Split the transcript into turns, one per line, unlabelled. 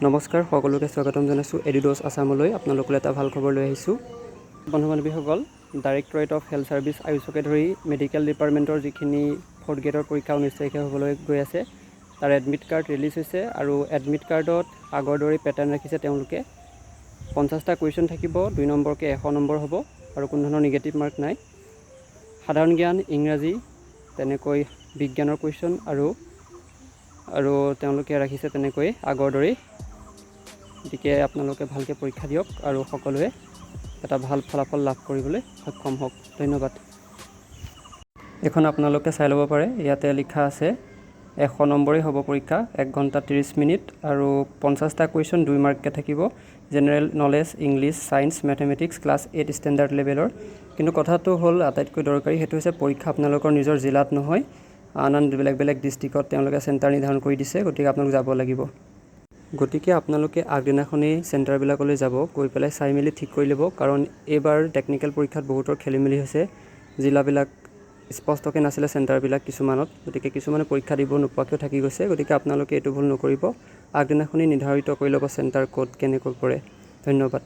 নমস্কাৰ, সকলোকে স্বাগতম জনাইছোঁ এডিডছ আছামলৈ। আপোনালোকলৈ এটা ভাল খবৰ লৈ আহিছোঁ। বন্ধু বান্ধৱীসকল, ডাইৰেক্টৰেট অফ হেল্থ ছাৰ্ভিচ, আয়ুষকে ধৰি মেডিকেল ডিপাৰ্টমেণ্টৰ যিখিনি ফ'ৰ্থ গ্ৰেডৰ পৰীক্ষা 19 তাৰিখে হ'বলৈ গৈ আছে, তাৰ এডমিট কাৰ্ড ৰিলিজ হৈছে আৰু এডমিট কাৰ্ডত আগৰ দৰেই পেটাৰ্ণ ৰাখিছে তেওঁলোকে। 50টা কুৱেশ্যন থাকিব, 2 নম্বৰকৈ 100 নম্বৰ হ'ব আৰু কোনো ধৰণৰ নিগেটিভ মাৰ্ক নাই। সাধাৰণ জ্ঞান, ইংৰাজী, তেনেকৈ বিজ্ঞানৰ কুৱেশ্যন আৰু আৰু তেওঁলোকে ৰাখিছে তেনেকৈ আগৰ দৰেই। গতিকে আপোনালোকে ভালকৈ পৰীক্ষা দিয়ক আৰু সকলোৱে এটা ভাল ফলাফল লাভ কৰিবলৈ সক্ষম হওক। ধন্যবাদ। এইখন আপোনালোকে চাই ল'ব পাৰে। ইয়াতে লিখা আছে, 100 নম্বৰেই হ'ব পৰীক্ষা, 1 ঘণ্টা 30 মিনিট আৰু 50টা কুৱেশ্যন, 2 মাৰ্ককৈ থাকিব। General knowledge, English, science, mathematics, class 8 standard লেভেলৰ। কিন্তু কথাটো হ'ল, আটাইতকৈ দৰকাৰী সেইটো হৈছে, পৰীক্ষা আপোনালোকৰ নিজৰ জিলাত নহয়, আন আন বেলেগ বেলেগ ডিষ্ট্ৰিক্টত তেওঁলোকে চেণ্টাৰ নিৰ্ধাৰণ কৰি দিছে। গতিকে আপোনালোক যাব লাগিব। গতিকে আপোনালোকে আগদিনাখনেই চেণ্টাৰবিলাকলৈ যাব, গৈ পেলাই চাই মেলি ঠিক কৰি ল'ব। কাৰণ এইবাৰ টেকনিকেল পৰীক্ষাত বহুতৰ খেলি মেলি হৈছে। জিলাবিলাক স্পষ্টকৈ নাছিলে চেণ্টাৰবিলাক কিছুমানত। গতিকে কিছুমানে পৰীক্ষা দিব নোপোৱাকৈও থাকি গৈছে। গতিকে আপোনালোকে এইটো ভুল নকৰিব। আগদিনাখনেই নিৰ্ধাৰিত কৰি ল'ব চেণ্টাৰ ক'ত কেনেকৈ পৰে। ধন্যবাদ।